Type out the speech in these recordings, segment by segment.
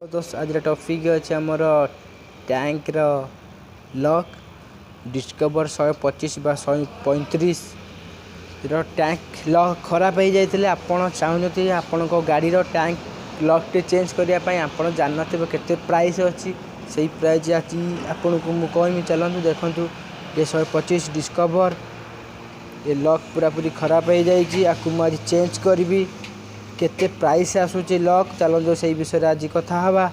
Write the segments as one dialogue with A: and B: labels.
A: ଦୋସ୍ତ, ଆଜିର ଟପିକ୍ ଅଛି ଆମର ଟ୍ୟାଙ୍କର ଲକ୍। ଡିସ୍କଭର 125 ବା 135ର ଟ୍ୟାଙ୍କ ଲକ୍ ଖରାପ ହେଇଯାଇଥିଲେ, ଆପଣ ଚାହୁଁଛନ୍ତି ଆପଣଙ୍କ ଗାଡ଼ିର ଟ୍ୟାଙ୍କ ଲକ୍ଟି ଚେଞ୍ଜ କରିବା ପାଇଁ, ଆପଣ ଜାଣିନଥିବେ କେତେ ପ୍ରାଇସ୍ ଅଛି, ସେଇ ପ୍ରାଇସ୍ ଆଜି ଆପଣଙ୍କୁ ମୁଁ କହିବି। ଚାଲନ୍ତୁ ଦେଖନ୍ତୁ, ଏ 125 ଡିସ୍କଭର, ଏ ଲକ୍ ପୁରାପୁରି ଖରାପ ହେଇଯାଇଛି। ଆକୁ ମୁଁ ଆଜି ଚେଞ୍ଜ କରିବି। କେତେ ପ୍ରାଇସ୍ ଆସୁଛି ଲକ୍, ଚାଲନ୍ତୁ ସେଇ ବିଷୟରେ ଆଜି କଥା ହେବା।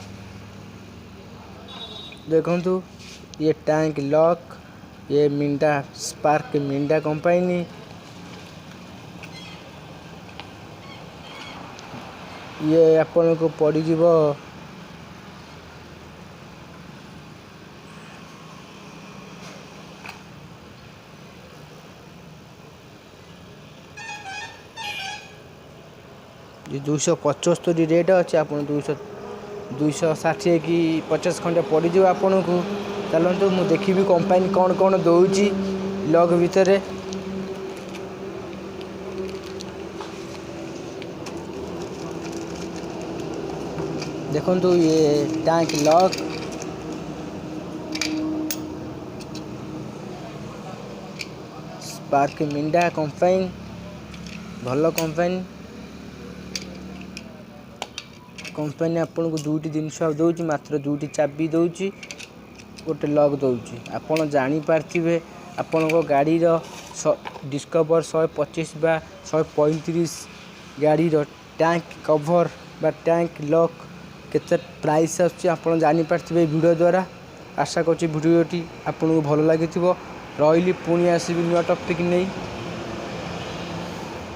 A: ଦେଖନ୍ତୁ, ଇଏ ଟ୍ୟାଙ୍କ ଲକ୍, ଇଏ ମିଣ୍ଡା, ସ୍ପାର୍କ ମିଣ୍ଡା କମ୍ପାନୀ। ଇଏ ଆପଣଙ୍କୁ ପଡ଼ିଯିବ 275 ରେଟ୍ ଅଛି। ଆପଣ 260 କି 50 ଖଣ୍ଡେ ପଡ଼ିଯିବ ଆପଣଙ୍କୁ। ଚାଲନ୍ତୁ ମୁଁ ଦେଖିବି କମ୍ପାନୀ କ'ଣ କ'ଣ ଦେଉଛି ଲକ୍ ଭିତରେ। ଦେଖନ୍ତୁ, ଇଏ tank lock, spark Minda company, ଭଲ କମ୍ପାନୀ। କମ୍ପାନୀ ଆପଣଙ୍କୁ ଦୁଇଟି ଜିନିଷ ଦେଉଛି, ମାତ୍ର ଦୁଇଟି ଚାବି ଦେଉଛି, ଗୋଟେ ଲକ୍ ଦେଉଛି। ଆପଣ ଜାଣିପାରିଥିବେ ଆପଣଙ୍କ ଗାଡ଼ିର ଡିସ୍କଭର 125 ବା 135 ଗାଡ଼ିର ଟ୍ୟାଙ୍କ କଭର୍ ବା ଟ୍ୟାଙ୍କ ଲକ୍ କେତେ ପ୍ରାଇସ୍ ଆସୁଛି, ଆପଣ ଜାଣିପାରିଥିବେ ଏଇ ଭିଡ଼ିଓ ଦ୍ୱାରା। ଆଶା କରୁଛି ଭିଡ଼ିଓଟି ଆପଣଙ୍କୁ ଭଲ ଲାଗିଥିବ। ରହିଲି, ପୁଣି ଆସିବି ନୂଆ ଟପିକ୍ ନେଇ।